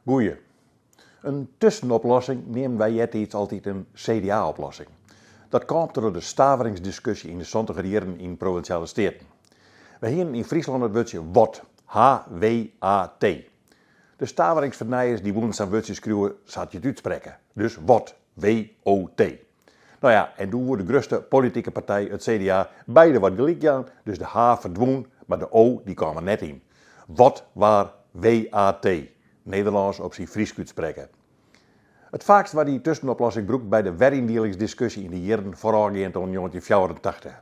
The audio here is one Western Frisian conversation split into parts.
Goeie. In tussenoplossing neamden wy eartiids altyd in CDA-oplossing. Dat kaam troch de staveringsdiskusje yn de santiger jierren yn Provinsjale Steaten. Wy hienen yn Fryslân it wurdsje wat, H-W-A-T. De staveringsfernijers dy woenen sa'n wurdsje skriuwe sa't je it útsprekke, dus wot, W-O-T. No ja, en doe woe de grutste politike partij, it CDA, beide wat gelyk jaan, dus de H ferdwûn, mar de O dy kaam der net yn. Wat waard W-A-T, Nederlânsk op syn Frysk útsprekke. It faakst waard dy tuskenoplossing brûkt by de weryndielingsdiskusje yn de jierren foarôfgeand oan 1984,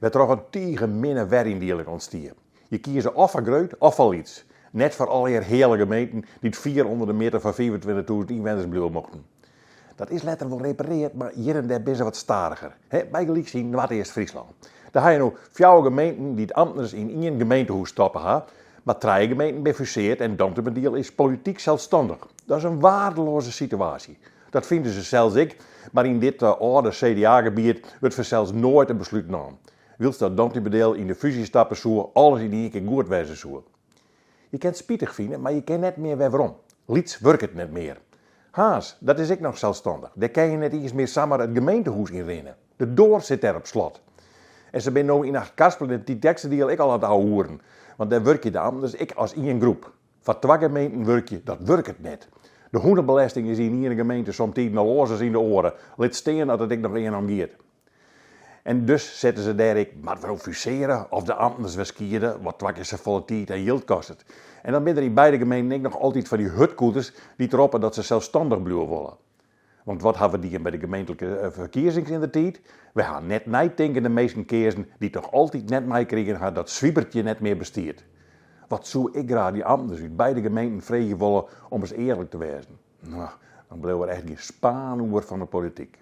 wêrtroch in tige minne weryndieling ûntstie. Je kieze of foar grut of foar lyts, net foar allegear heale gemeenten dy't fier ûnder de mjitte fan 25.000 ynwenners bliuwe mochten. Dat is letter wol repareard, mar hjir en dêr binne se wat stadiger. Bygelyks yn Noardeast-Fryslân. Dêr ha je no fjouwer gemeenten dy't amtners yn ien gemeentehûs stoppe ha, mar trije gemeenten binne fuseard en Dantumadiel is polityk selsstannich. Dat is in waardeloaze situaasje. Dat fine se sels ek, mar yn dit âlde CDA-gebiet wurdt fansels noait in beslút naam. Wylst as Dantumadiel yn de fúzje stappe soe, alles yn ien kear goed wêze soe. Je kin it spitich fine, mar je kin net mear wer werom. Lyts wurket net mear. Harns, dat is ek noch selsstannich. Dêr kin je net iens mear samar it gemeentehûs yn rinne. De doar sit dêr op slot. En se binne no yn Achtkarspelen en Tytsjerksteradiel ek al oan it ouwehoeren. Want dêr wurkje de amtners ek as ien groep. Foar twa gemeenten wurkje, dat wurket net. De hûnebelesting is yn iene gemeente somtiden al oars as yn de oare, lit stean at it ek noch earne om giet. En dus sette se dêr ek, moatte we no fuseare of de amtners wer skiede, wat twa kear safolle tiid en jild kostet. En dan binne der yn beide gemeenten ek noch altyd fan dy hurdkoeters dy't roppe dat se selsstannich bliuwe wolle. Want wat hawwe we dien by de gemeentlike ferkiezings yn de tiid? Wy ha net neitinkende minsken keazen dy't noch altyd net meikrigen ha dat Swiebertje net mear bestiet. Wat soe ik graach dy amtners út beide gemeenten freegje wolle om ris earlik te wêzen. No, dan bliuwt der echt gjin spaan oer fan de polityk.